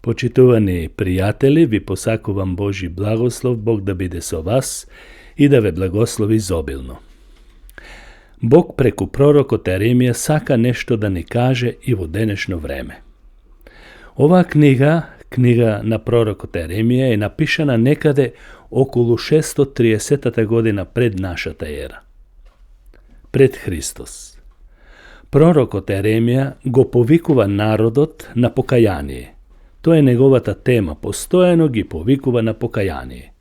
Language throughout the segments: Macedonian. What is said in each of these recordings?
Почитувани пријатели, ви посакувам Божи благослов, Бог да биде со вас и да ве благослови изобилно. Бог преку пророкот Еремија сака нешто да ни каже и во денешно време. Оваа книга на пророкот Еремија е напишана некаде околу 630 година пред нашата ера. Пред Христос. Пророкот Еремија го повикува народот на покаяние. Тоа е неговата тема, постојано ги повикува на покаяние.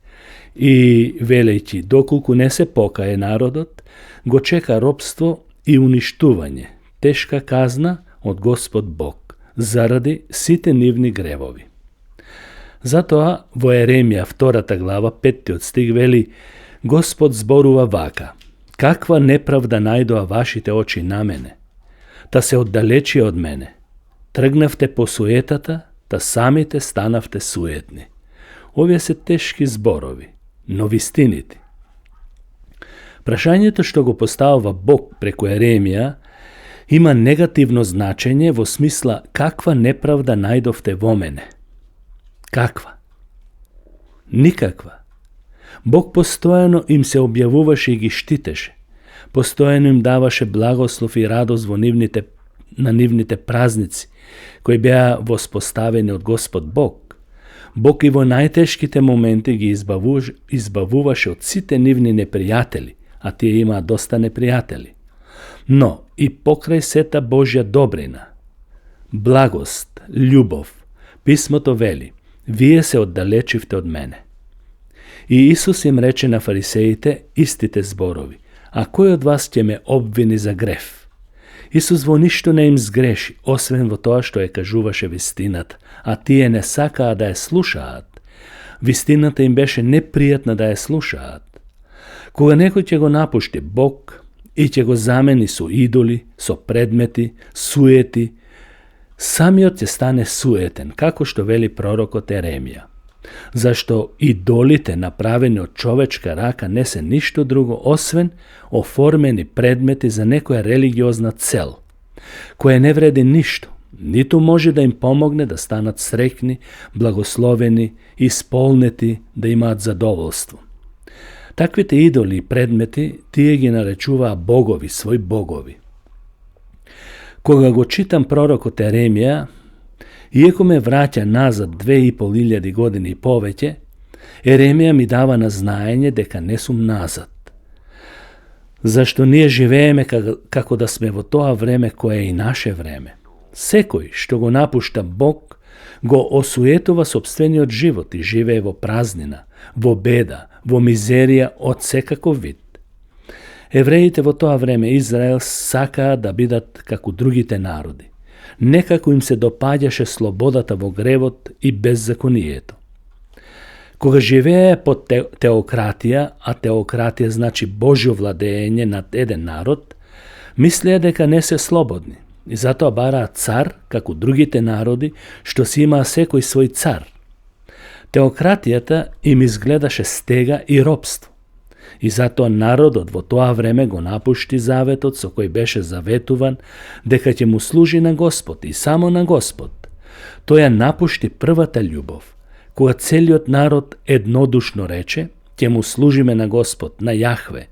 И велејќи доколку не се покае народот, го чека робство и уништување, тешка казна од Господ Бог, заради сите нивни гревови. Затоа во Еремија 2 глава 5 стих вели: Господ зборува вака: каква неправда најдоа вашите очи на мене, та се оддалечи од мене. Тргнавте по суетата, та самите станавте суетни. Овие се тешки зборови, но вистините. Прашањето што го поставува Бог преку Еремија има негативно значење во смисла каква неправда најдовте во мене. Каква? Никаква. Бог постојано им се објавуваше и ги штитеше. Постојано им даваше благослов и радост на нивните празници, кои беа воспоставени од Господ Бог. Бог и во најтешките моменти ги избавуваше од сите нивни непријатели, а тие имаа доста непријатели. Но и покрај сета Божја добрина, благост, љубов, писмото вели: вие се оддалечивте од мене. И Исус им рече на фарисеите истите зборови: а кој од вас ќе ме обвини за грев? Исус во ништо не им сгреши, освен во тоа што ја кажуваше вистината, а тие не сакаа да ја слушаат. Вистината им беше непријатна да ја слушаат. Кога некој ќе го напушти Бог и ќе го замени со идоли, со предмети, суети, самиот ќе стане суетен, како што вели пророкот Еремија. Зашто идолите направени од човечка рака не се ништо друго освен оформени предмети за некоја религиозна цел, која не вреди ништо, ниту може да им помогне да станат среќни, благословени, исполнети, да имаат задоволство. Таквите идоли и предмети тие ги наречуваа богови, свој богови. Кога го читам пророкот Еремија, иако ме враќа назад 2500 години и повеќе, Еремија ми дава на знаење дека не сум назад. Зашто ние живееме како да сме во тоа време кое е и наше време. Секој што го напушта Бог, го осуетува сопствениот живот и живее во празнина, во беда, во мизерија од секаков вид. Евреите во тоа време Израел сакаа да бидат како другите народи. Некако им се допаѓаше слободата во гревот и беззаконието. Кога живее под теократија, а теократија значи Божјо владење над еден народ, мислеа дека не се слободни и затоа бараат цар како другите народи што си имаа секој свој цар. Теократијата им изгледаше стега и робство. И затоа народот во тоа време го напушти заветот со кој беше заветуван дека ќе му служи на Господ и само на Господ. Тој ја напушти првата љубов, кога целиот народ еднодушно рече: ќе му служиме на Господ, на Јахве.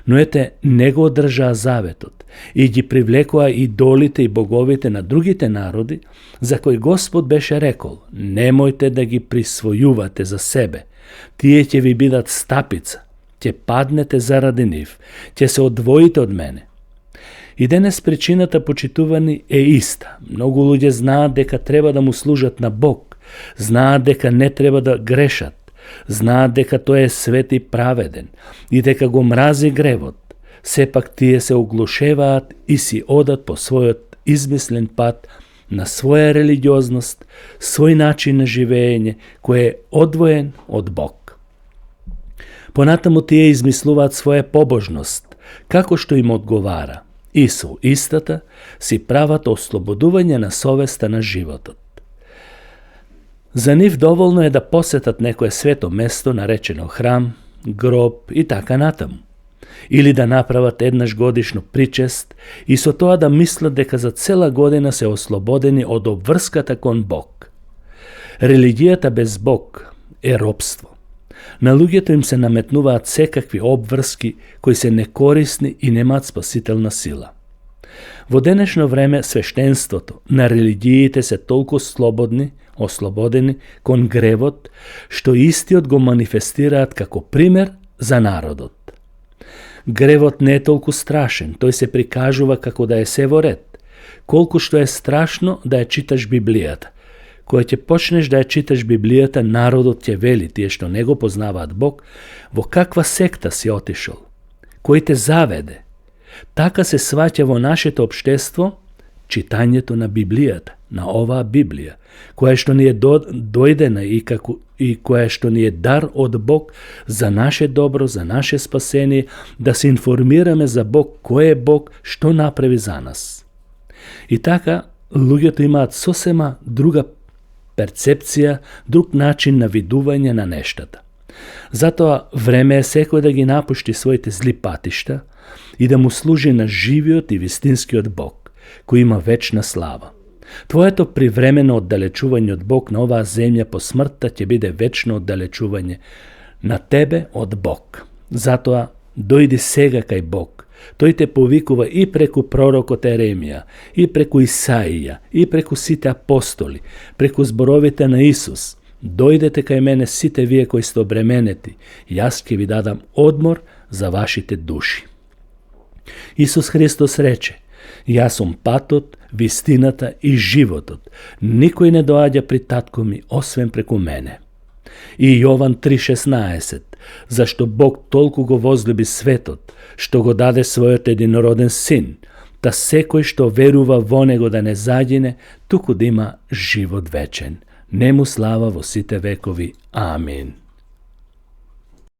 Но ете, не го одржаа заветот и ги привлекоа идолите и боговите на другите народи, за кои Господ беше рекол: немојте да ги присвојувате за себе, тие ќе ви бидат стапица, ќе паднете заради нив, ќе се одвоите од мене. И денес причината, почитувани, е иста. Многу луѓе знаат дека треба да му служат на Бог, знаат дека не треба да грешат, знаат дека тој е свет и праведен и дека го мрази гревот. Сепак тие се оглушеваат и си одат по својот измислен пат на своја религиозност, свој начин на живење, кој е одвоен од Бог. Понатаму тие измислуваат своја побожност, како што им одговара, и со истата си прават ослободување на совеста на животот. За нив доволно е да посетат некое свето место наречено храм, гроб и така натаму. Или да направат еднаш годишно причест и со тоа да мислат дека за цела година се ослободени од обврската кон Бог. Религијата без Бог е робство. На луѓето им се наметнуваат секакви обврски кои се некорисни и немаат спасителна сила. Во денешно време свештенството на религиите се толку ослободени кон гревот, што истиот го манифестираат како пример за народот. Гревот не е толку страшен, тој се прикажува како да е се во ред, колку што е страшно да ја читаш Библијата. Кога ќе почнеш да ја читаш Библијата, народот ќе вели, тие што не го познаваат Бог, во каква секта си отишол, кој те заведе. Така се сваќа во нашето општество читањето на Библијата, на оваа Библија, која што ни е дојдена и која што ни е дар од Бог за наше добро, за наше спасение, да се информираме за Бог, кој е Бог, што направи за нас. И така, луѓето имаат сосема друга перцепција, друг начин на видување на нештата. Затоа време е секој да ги напушти своите зли патишта и да му служи на живиот и вистинскиот Бог, кој има вечна слава. Твоето привремено оддалечување од Бог на оваа земја по смртта ќе биде вечно оддалечување на тебе од Бог. Затоа дојди сега кај Бог. Тој те повикува и преку пророкот Еремија, и преку Исаија, и преку сите апостоли, преку зборовите на Исус. Дојдете кај мене сите вие кои сте обременети, јас ќе ви дадам одмор за вашите души. Исус Христос рече: јас сум патот, вистината и животот. Никој не доаѓа при татко ми, освен преку мене. И Јован 3,16: зашто Бог толку го возлюби светот, што го даде својот единороден син, та секој што верува во него да не загине, туку да има живот вечен. Нему слава во сите векови. Амин.